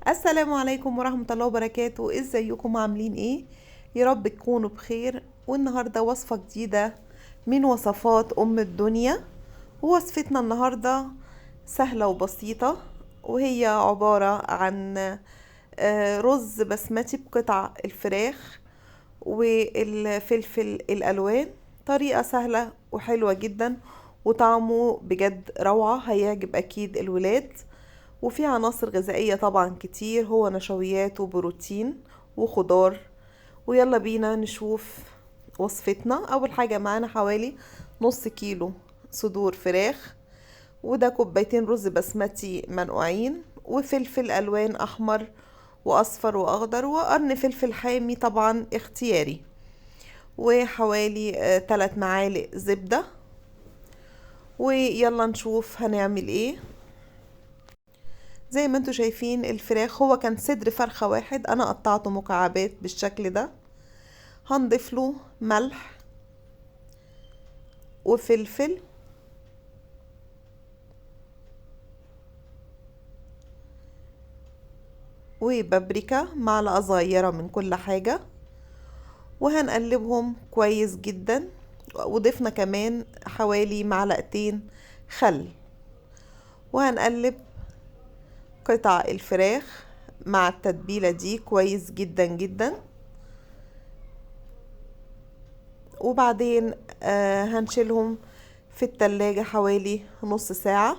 السلام عليكم ورحمة الله وبركاته. ازيكم عاملين ايه؟ يا رب تكونوا بخير. والنهاردة وصفة جديدة من وصفات ام الدنيا، ووصفتنا النهاردة سهلة وبسيطة، وهي عبارة عن رز بسمتي بقطع الفراخ والفلفل الألوان. طريقة سهلة وحلوة جدا وطعمه بجد روعة، هيعجب أكيد الولاد، وفي عناصر غذائية طبعا كتير، هو نشويات وبروتين وخضار. ويلا بينا نشوف وصفتنا. أول حاجة معانا حوالي نص كيلو صدور فراخ، وده كوبايتين رز بسمتي منقوعين، وفلفل ألوان أحمر وأصفر وأخضر، وقرن فلفل حامي طبعا اختياري، وحوالي 3 معالق زبدة. ويلا نشوف هنعمل ايه. زي ما انتوا شايفين الفراخ هو كان صدر فرخة واحد، انا قطعته مكعبات بالشكل ده. هنضيف له ملح وفلفل وبابريكا، معلقة صغيرة من كل حاجة، وهنقلبهم كويس جدا. وضفنا كمان حوالي معلقتين خل، وهنقلب قطع الفراخ مع التتبيلة دي كويس جدا جدا. وبعدين هنشيلهم في التلاجة حوالي نص ساعة.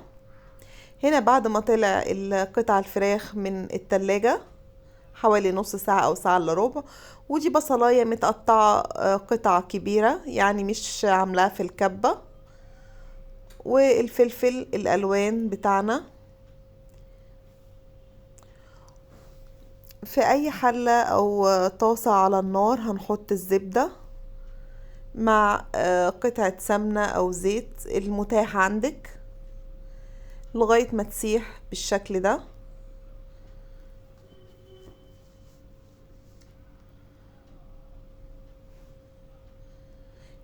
هنا بعد ما طلع قطع الفراخ من التلاجة حوالي نص ساعة أو ساعة إلا ربع. ودي بصلاية متقطعة قطع كبيرة، يعني مش عاملاها في الكبة. والفلفل الألوان بتاعنا في أي حلة أو طاسة على النار هنحط الزبدة مع قطعة سمنة أو زيت المتاح عندك لغاية ما تسيح بالشكل ده.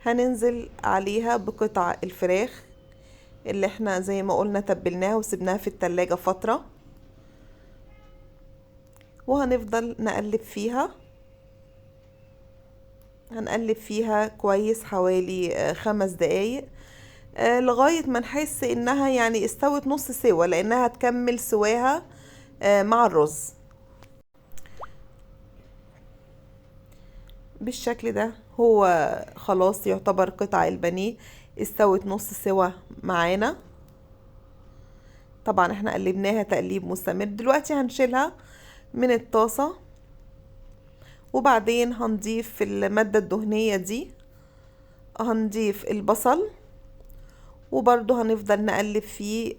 هننزل عليها بقطع الفراخ اللي احنا زي ما قلنا تبلناها وسبناها في التلاجة فترة، وهنفضل نقلب فيها. هنقلب فيها كويس حوالي 5 دقايق، لغاية ما نحس انها استوت نص سوا، لانها هتكمل سواها مع الرز بالشكل ده. هو خلاص يعتبر قطع البانيه استوت نص سوا معانا. طبعا احنا قلبناها تقليب مستمر. دلوقتي هنشيلها من الطاسة، وبعدين هنضيف في المادة الدهنية دي هنضيف البصل، وبرضو هنفضل نقلب فيه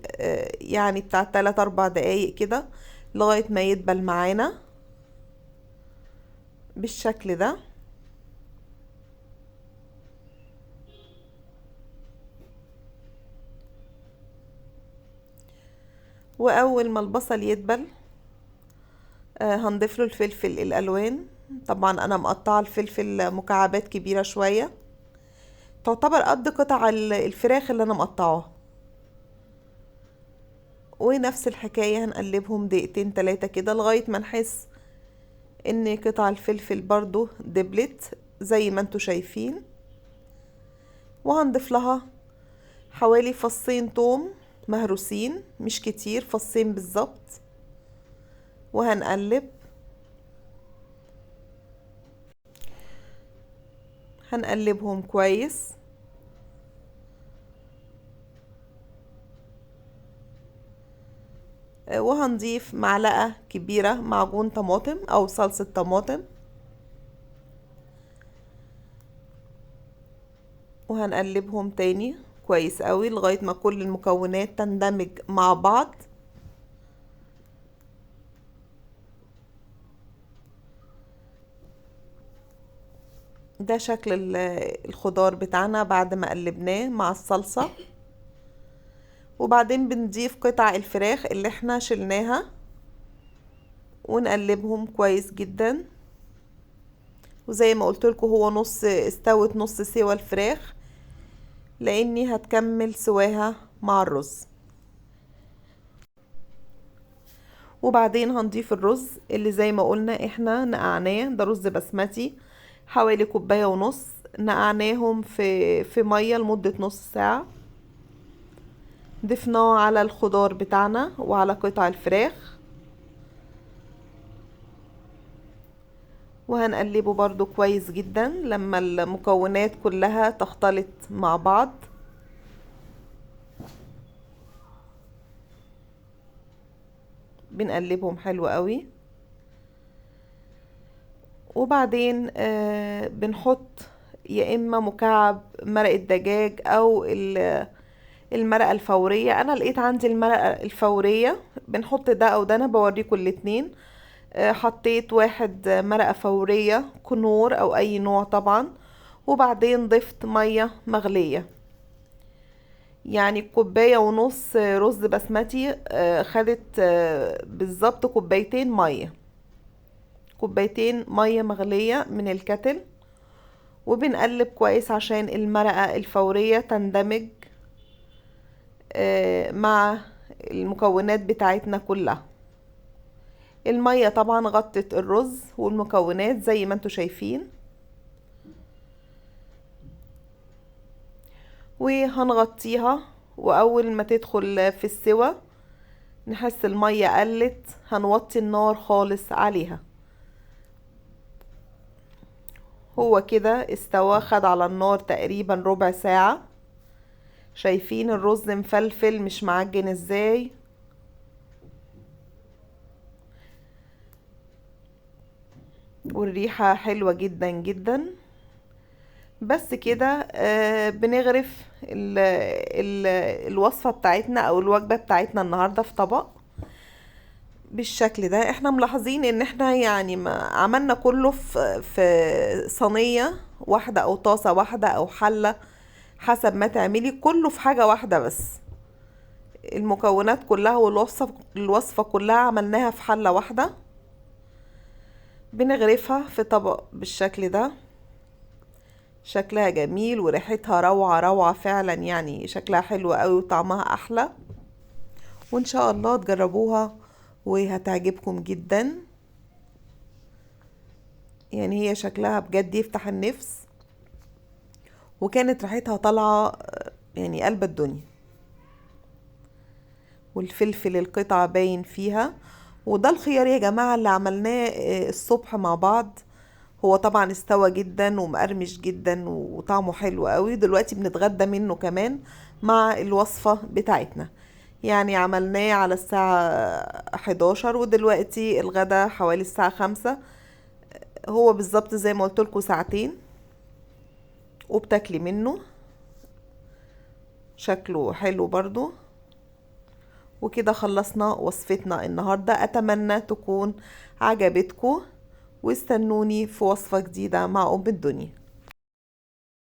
بتاع 3-4 دقايق كده لغاية ما يدبل معانا بالشكل ده. وأول ما البصل يدبل هنضيف له الفلفل الألوان. طبعا أنا مقطعة الفلفل مكعبات كبيرة شوية، تعتبر قد قطع الفراخ اللي أنا مقطعاها. ونفس الحكاية هنقلبهم دقيقتين تلاتة كده لغاية ما نحس إن قطع الفلفل برضو دبلت زي ما انتوا شايفين. وهنضيف لها حوالي فصين توم مهروسين، مش كتير، فصين بالظبط، وهنقلب. هنقلبهم كويس. وهنضيف معلقة كبيرة معجون طماطم أو صلصة طماطم، وهنقلبهم تاني كويس قوي لغاية ما كل المكونات تندمج مع بعض. ده شكل الخضار بتاعنا بعد ما قلبناه مع الصلصة. وبعدين بنضيف قطع الفراخ اللي احنا شلناها ونقلبهم كويس جدا. وزي ما قلت لكم هو استوت نص سوا الفراخ، لاني هتكمل سواها مع الرز. وبعدين هنضيف الرز اللي زي ما قلنا احنا نقعناه، ده رز بسمتي حوالي كوباية ونص، نقعناهم في مية لمدة نص ساعة. ضفناه على الخضار بتاعنا وعلى قطع الفراخ، وهنقلبه برضو كويس جدا لما المكونات كلها تختلط مع بعض. بنقلبهم حلو قوي. وبعدين بنحط يا اما مكعب مرقة دجاج او المرقة الفورية. انا لقيت عندي المرقة الفورية، بنحط ده او ده، انا بوريكم الاتنين. حطيت واحد مرقة فورية كنور او اي نوع طبعا، وبعدين ضفت مية مغلية. يعني كوباية ونص رز بسمتي، خدت بالظبط كوبايتين مية، كوبايتين مية مغلية من الكتل. وبنقلب كويس عشان المرقة الفورية تندمج مع المكونات بتاعتنا كلها. المية طبعا غطت الرز والمكونات زي ما انتوا شايفين. وهنغطيها، واول ما تدخل في السوى نحس المية قلت هنوطي النار خالص عليها. هو كده استوى، خد على النار تقريبا ربع ساعة. شايفين الرز مفلفل مش معجن ازاي؟ والريحة حلوة جدا جدا. بس كده بنغرف الوصفة بتاعتنا او الوجبة بتاعتنا النهاردة في طبق بالشكل ده. احنا ملاحظين ان احنا ما عملنا كله في صينية واحدة او طاسة واحدة او حلة، حسب ما تعملي، كله في حاجة واحدة بس. المكونات كلها والوصفة كلها عملناها في حلة واحدة. بنغرفها في طبق بالشكل ده، شكلها جميل وريحتها روعة روعة فعلا، شكلها حلو قوي وطعمها احلى. وان شاء الله تجربوها وهتعجبكم جدا. هي شكلها بجد يفتح النفس، وكانت ريحتها طالعة قلب الدنيا، والفلفل القطعة باين فيها. وده الخيار يا جماعة اللي عملناه الصبح مع بعض، هو طبعا استوى جدا ومقرمش جدا وطعمه حلو قوي. دلوقتي بنتغدى منه كمان مع الوصفة بتاعتنا. عملناه على الساعة 11 ودلوقتي الغدا حوالي الساعة 5، هو بالظبط زي ما قلت لكم ساعتين وبتاكلي منه. شكله حلو برضو. وكده خلصنا وصفتنا النهاردة، أتمنى تكون عجبتكم، واستنوني في وصفة جديدة مع أم الدنيا.